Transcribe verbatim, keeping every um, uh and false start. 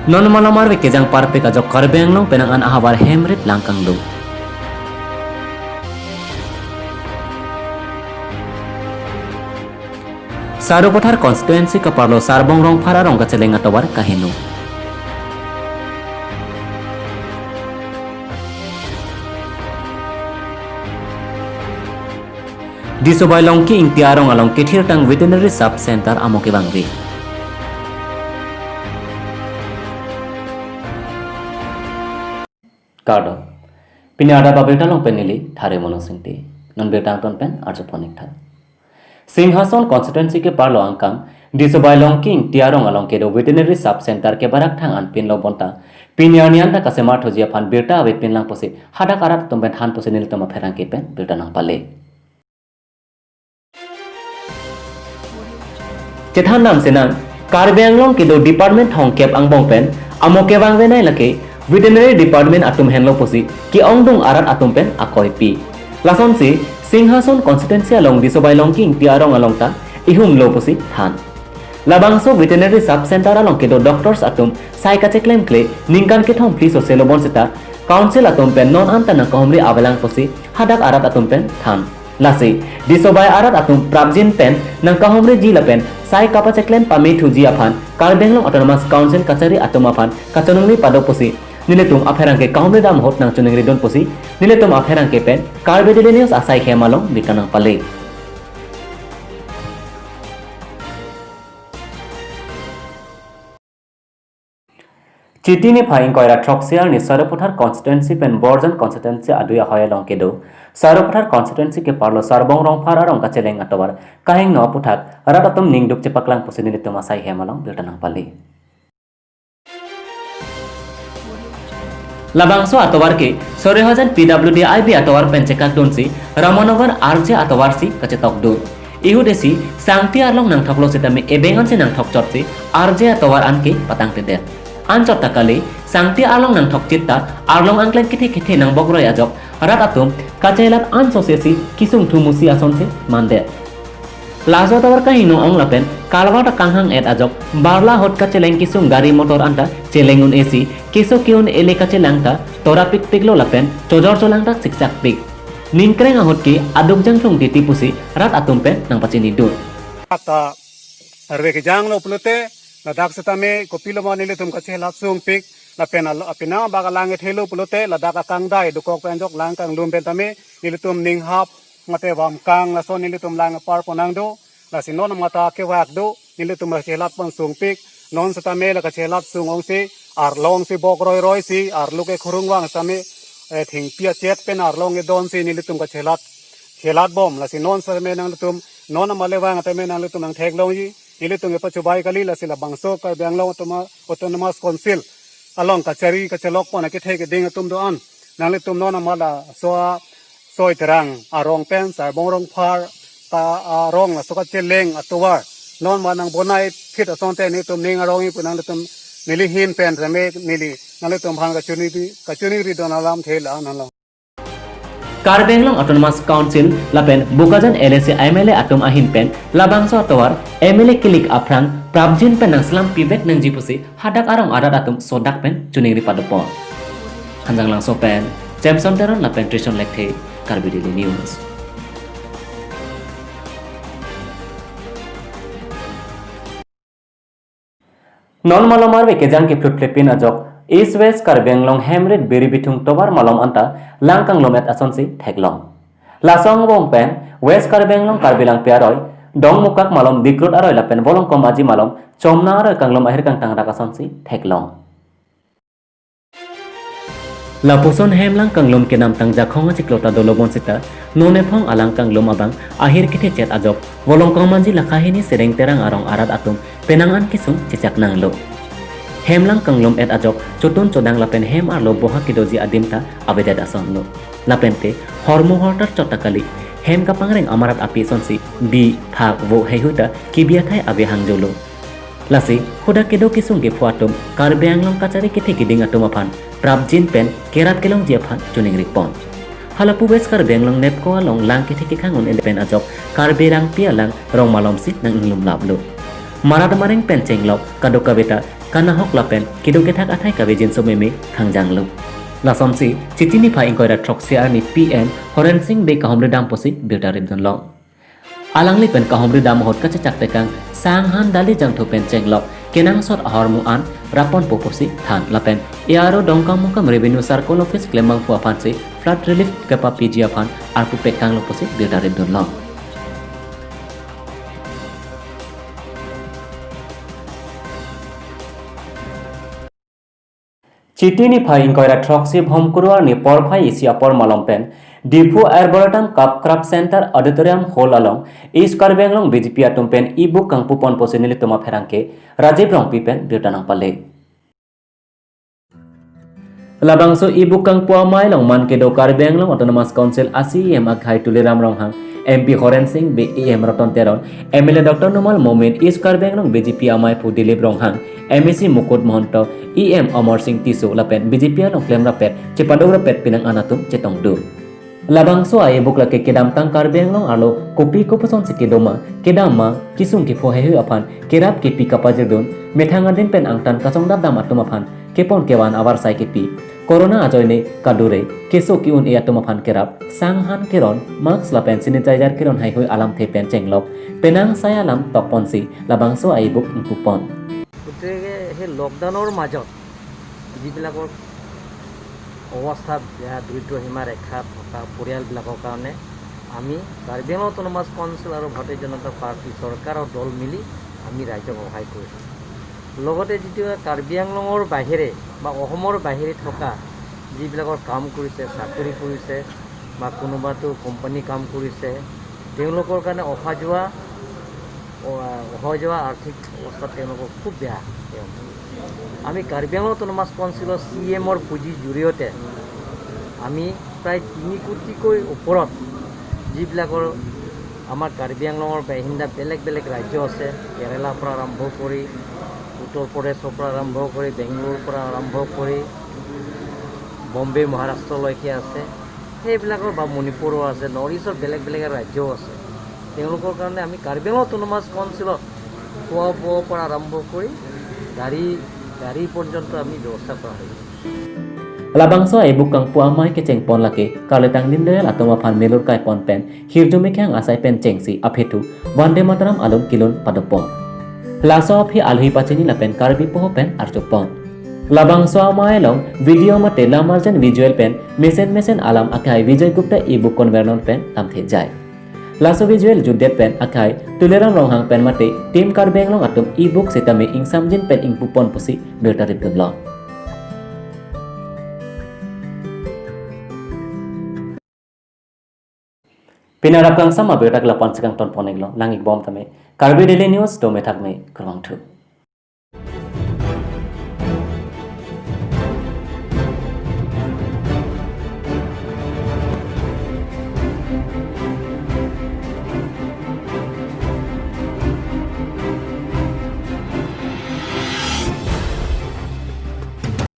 Non malom arve kejang parpik ajok Karbi Anglong penang an ahavar hem rit langkanglo. Sarupathar constituency kaparlo Sarbong Rongphar arong kacheleng atovar kaheno. Disobai Longki Ingti arong along kethirtang veterinary sub center amo kevangve. Kardom. Pini adap abirta along pen neli Thare Mono Singte. Non birta angton pen arjupon ik tha. Singhason constituency keparlo angkang Disobai Longki Ingti arong along kedo veterinary sub center kebarak thang an pinlo bonta pini arni anta kasemar thuji aphan birta avepin lang pusi hadak arat atum pen than pusi nelitum apherangke pen birta nangpale. Chethan dam sinang, Karbi Anglong kedo department thomkep angbong pen amo kevangvenei lake veterinary department atum henlo pusi ke-ongdung arat atum pen akoipi. Lasonsi Singhason constituency along Disobai Longki Ingti arong along ta ihumlo pusi than. Labangso veterinary sub center along kedo doctors atum sai kacheklemkle ningkan kethom phli soselo bonseta council atum pen non anta nangkahumri avelang pusi hadak arat atum pen than. Lasi Disobai arat atum prapjin pen nangkahumriji lapen sai kapacheklem pame thuji aphan Karbi Anglong Autonomous Council kachari atum aphan kachiningri pado pusi nelitum apherangke kahumri dam ahut nangchiningri dun pusi nelitum apherangke pen Karbi Daily News asai hem along birta nangpale. Chiti niphai ingkoi ra throksi arni Sarupathar constituency pen Borjan constituency adui ahoi along kedo Sarupathar constituency keparlo Sarbong Rongphar arong kacheleng atovar kahingno aputhak rat atum ningduk chepaklang pusi nelitum asai hem along birta nangpale. Labangso atovar ke Sorihajan P W D I B atovar pen chekakdunsi Ramanagar R J atovar si kachetokdun. Ihudesi sangti arlong nangthoklo sitame ebeng ansi nangthokchotsi R J atovar anke patangtedet. Anchot ta kali, sangti arlong nangthokchit ta arlong angkleng kethe kethe nangbokroi ajok rat atum kachelat ansose si kisung thumusi asonsi mandet. Laso atovar kahingno ong lapen kalvar ta kanghang-et ajok barla ahut kacheleng kisung gari motor anta cheleng un-esi keso ke-un-ele kachelang ta tora pikpiklo lapen chojor cholang ta siksak pik. Ningkreng ahut ke aduk jangthlung titi pusi rat atum pen nangpachinidun. Ata arve kejanglo pulote ladak setame kopilo ma nelitum kachelat sungpik lapen alo apina bak alang ethelo pulote ladak akangdai dokok pen jok langkanglum pen tame nelitum ninghap mate vamkang lason nelitum lang apar ponang do. Lasi non mata kevak do, nelitum kachelat pon sungpik, non setame la kachelat sung ongsi arlong si bokroiroisi arlo ke khurung vang setame, eh, thengpi achet pen arlong edonsi nelitum kachelat chelat bom. Lasi non setame nanglitum non amalevang atame nanglitum nangtheklongji, nelitum kepachubai kali. Lasi labangso Karbi Anglong Automa-, Autonomous Council along kachari kachelok pon akethe keding atum do-an nanglitum non amala so a soi terang arong pen Sarbong Rongphar ta arong laso kacheleng atovar non ma nangbonai phit asonte nelitum ning arongji pu nanglitum neli ahin pen tame neli nanglitum aphan kachini di, kachiningri dun alamthe la-an lo. Karbi Anglong Autonomous Council lapen Bokajan L A C M L A atum ahin pen labangso atovar M L A kilik aphrang prapjin pen nangselam pivek nangji pusi hadak arong arat atum sodak pen chiningri padopon. Hanjanglangso pen Jameson Teron lapen Trison Lekthe, Karbi Daily News. Non malom arve kejang kephlutphlepin ajok East West Karbi Anglong hem rit biri bithung tovar malom anta langkanglum-et asonsi theklong. Laso angbong pen West Karbi Anglong Karbi Langpi aroi Dongmukak malom Dikrut aroi lapen Volongkom Aji malom Chomna aroi kanglum ahir kangtang rak asonsi theklong. Lapuson hem langkanglum kenamtang jakhong achiklo ta dolo bonseta non ephong alangkanglum abang ahir kethechet ajok Volongkom Aji lakha hini Sereng Terang arong arat atum penang an kisung chechak nanglo. Hem langkanglum-et ajok chotun chodang lapen hem arlo boha kedoji adim ta avedet asonlo. Lapente hormu hortar chot ta kali, hem kapangreng amarat api asonsi bi, phak, vo heihui ta kebi athai ave hangjolo. Lasi hadak kedo kisung kepho atum Karbi Anglong kachari kethe keding atum aphan prapjin pen kerap kelongji aphan chiningripon. Halapu West Karbi Anglong NEEPCO along lang kethe kekhang un-e pen ajok Karbi Langpi alang rong malomsi nang-inglumlaplo. Marat mareng pen chenglok kadokave ta kanahok lapen kedo kethak athai kavejinso meme thangjanglo. Lasonsi Chiti niphai ingkoi ra throksi arni P M Horen Sing Bey kahumri dam pusi birta ripdunlong. Alangli pen kahumri dam ahut kachechak tekang sanghan dali jangthu pen chenglok kenangsot ahormu an rapponpo pusi than lapen A R O Dongkamukam Revenue Circle Office klembangphu aphansi flood relief kepapiji aphan arpu pekanglo pusi birta ripdunlong. Chiti niphai ingkoi ra throksi Bhomkuru arni porphai isi apor malom pen Diphu Arboretum Cup Craft Center Auditorium Hall along East Karbi Anglong B J P atum pen e-book kangpupon pusi nelitum apherangke Rajiv Rongpi pen birta nangpale. Labangso e-book kangpu amei along man kedo Karbi Anglong Autonomous Council a C E M akhai Tuliram Ronghang, M P Horen Sing Bey, E M Ratan Teron, M L A Doctor Numal Momin, East Karbi Anglong B J P amaiphu Dilip Ronghang, M A C Mukut Mahanta, E M Amar Sing Tisso lapen B J P along klemrap-et chepadokrap-et pinang an atum chetongdun. Labangso a-e-book lake kedamtang Karbi Anglong arlo kopi kopuson si kedo ma, kedam ma, kesung kepho heihui aphan kerap kepi kapajirdun, methang adin pen angtan kachongdap dam atum aphan kepon kevan avarsai kepi, corona ajoine kadure keso ke-un-e atum aphan kerap sanghan keron, mask lapen sanitizer keron heihui alamthe pen chenglok penang sai alam tokponsi labangso a-e-book ingpupon. গতিকে সেই লকডাউনৰ মাজত যিবিলাকৰ অৱস্থা বেয়া, দৰিদ্ৰ সীমাৰেখাত থকা পৰিয়ালবিলাকৰ কাৰণে আমি কাৰ্বি আংলং অট'নমাছ কাউন্সিল আৰু ভাৰতীয় জনতা পাৰ্টি চৰকাৰৰ দল মিলি আমি ৰাইজক সহায় কৰিছোঁ। লগতে যিটো কাৰ্বি আংলঙৰ বাহিৰে বা অসমৰ বাহিৰে থকা যিবিলাকৰ কাম কৰিছে, চাকৰি কৰিছে বা কোনোবাতো কোম্পানী কাম কৰিছে, তেওঁলোকৰ কাৰণে অহা যোৱা, অ-, অহা যোৱা আৰ্থিক অৱস্থা তেওঁলোকৰ খুব বেয়া। আমি কাৰ্বি আংলং অট'নমাছ কাউন্সিলৰ চি ই এমৰ পুঁজিৰ জৰিয়তে আমি প্ৰায় তিনি কোটিকৈ ওপৰত যিবিলাকৰ আমাৰ কাৰ্বি আংলঙৰ বাসিন্দা বেলেগ বেলেগ ৰাজ্য আছে, কেৰেলাৰ পৰা আৰম্ভ কৰি, উত্তৰ প্ৰদেশৰ পৰা আৰম্ভ কৰি, বেংগলোৰৰ পৰা আৰম্ভ কৰি, বম্বে, মহাৰাষ্ট্ৰলৈকে আছে, সেইবিলাকৰ বা মণিপুৰো আছে, নৰ্থ ইষ্টৰ বেলেগ বেলেগ ৰাজ্যও আছে। তেওঁলোকৰ কাৰণে আমি কাৰ্বি আংলং অট'নমাছ কাউন্সিলত খোৱা বোৱাৰ পৰা আৰম্ভ কৰি গাড়ী, গাড়ী পৰ্যন্ত আমি ব্যৱস্থা কৰা হৈছে। Labangso a-e-book kangpu amei kechengpon lake karlitang Dindayal atum aphan melur kaipon pen hirjume khang asai pen chengsi aphi thu Vande Mataram alun kilun padopon. Laso aphi alhi pachini lapen Karbi poho pen arjupon. Labangso amei along video mate lamarjan visual pen mesen mesen alam akhai Vijay Gupta e-book convener pen lamthe jai. Laso visual jutdet pen akhai Tuliram Ronghang pen mate Team Karbi Anglong atum e-book sitame ingsamjin pen ingpupon pusi birta ripdunlong. Pini arap kangsam abirta ke lapu-an si kangtonpon-iklo, lang-ikbom tame. Karbi Daily News, dome thakme, kurvangthu.